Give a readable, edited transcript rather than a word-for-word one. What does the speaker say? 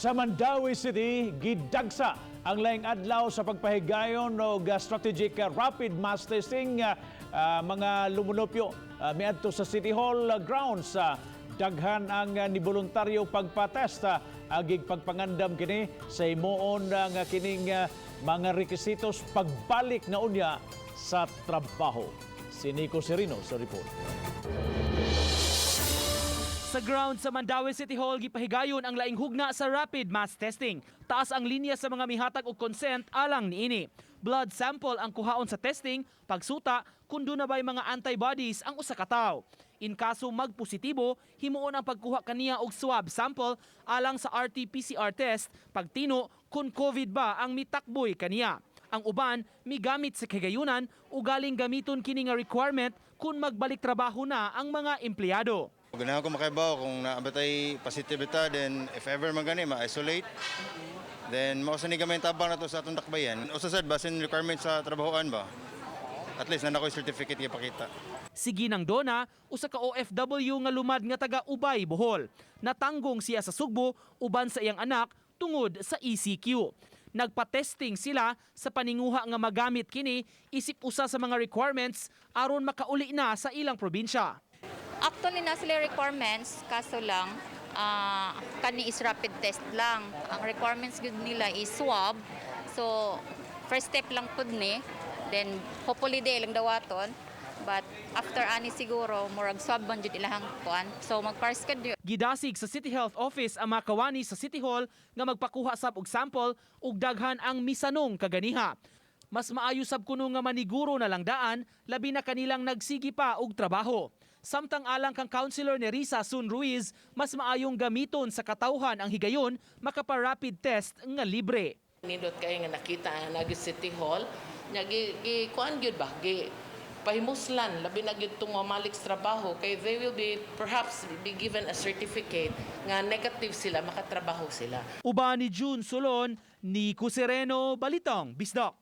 Sa Mandaue City, gidagsa ang laing adlaw sa pagpahigayon og strategic rapid mass testing mga lumunupyo miadto sa City Hall grounds. Daghan ang niboluntaryo pagpatest, agig pagpangandam kini sa himuon nga kining mga rekisitos pagbalik na unya sa trabaho. Si Nico Serino sa report. Sa ground sa Mandaue City Hall, gipahigayon ang laing hugna sa rapid mass testing. Taas ang linya sa mga mihatag og consent alang niini. Blood sample ang kuhaon sa testing, pagsuta kung duna ba'y mga antibodies ang usa ka tawo. In kaso magpositibo, himuon ang pagkuha kaniya og swab sample alang sa RT-PCR test, pagtino kung COVID ba ang mitakboy kaniya. Ang uban migamit sa kagayunan ugaling gamiton kini nga requirement kung magbalik trabaho na ang mga empleyado. Ganahan ko makaibaw kung naa ba tay positive ta, then if ever man gani ma-isolate, then mao sa ni gamay tabang nato sa atong dakbayan. Usa sad basin requirement sa trabahoan ba. At least naa koy certificate ipakita. Si Ginang Donna, usa ka OFW nga lumad nga taga Ubay, Bohol. Natanggong siya sa Sugbo uban sa iyang anak tungod sa ECQ. Nagpa-testing sila sa paninguha nga magamit kini isip usa sa mga requirements aron makauli na sa ilang probinsya. Actually, naa sila requirements, kaso lang, kani is rapid test lang. Ang requirements gud nila is swab. So, first step lang pud ni. Then, hopefully, di lang dawaton. But after ani siguro, murag swab man jud ilahang kuan. So, magpa-schedule. Gidasig sa City Health Office ang mga kawani sa City Hall nga magpakuha sab og sample ug daghan ang misanong kaganiha. Mas maayo sab kuno nga maniguro na lang daan, labi na kanilang nagsigi pa og trabaho. Samtang alang kang Councilor Nerissa Sun Ruiz, mas maayong gamiton sa katawhan ang higayon makapa-rapid test nga libre. Nindot kay nga nakita nga nagi City Hall nya gi kuan gyud ba, gi pahimuslan labi na gyud tong mamalik sa trabaho kay they will be perhaps be given a certificate nga negative sila, makatrabaho sila. Uban ni June Solon, Nico Sereno, Balitang Bisdak.